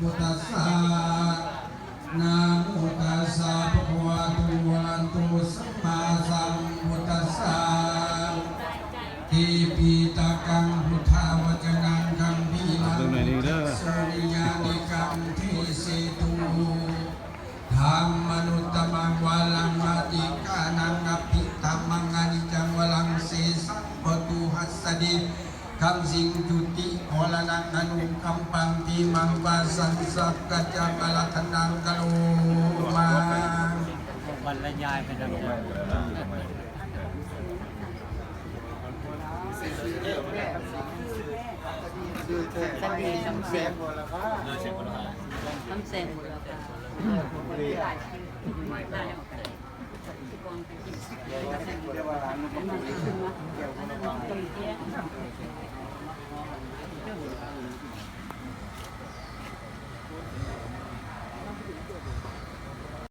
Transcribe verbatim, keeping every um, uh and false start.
Buddhassa. Namo tassa bhagavato arahato sammāsambuddhassa. Tipitakaṃ buddhavacanaṃ gambhīraṃ ตรงไหนนี่เด้อ suniñānikaṃ desetu. Dhammanuttamaṃ varaṃ paṭiggaṇhaṃ abhidhammaṃ aniccaṃ varaṃ sesā pāturahassati. ຄຳສິງຈຸຕິ ອະລະນະອະນຸກຳປັງ ຕິມັງປະສັນສັກກະຈັງ ອາຣາທະນາງ ກະໂລມາ ບັນລະຍາຍໄປນຳກັນ ສັນດີຄຳແສງ ຄຳແສງ ແຕ່ວ່າອັນນັ້ນກໍບໍ່ໄດ້ ແກ້ວຄົນລະບາດ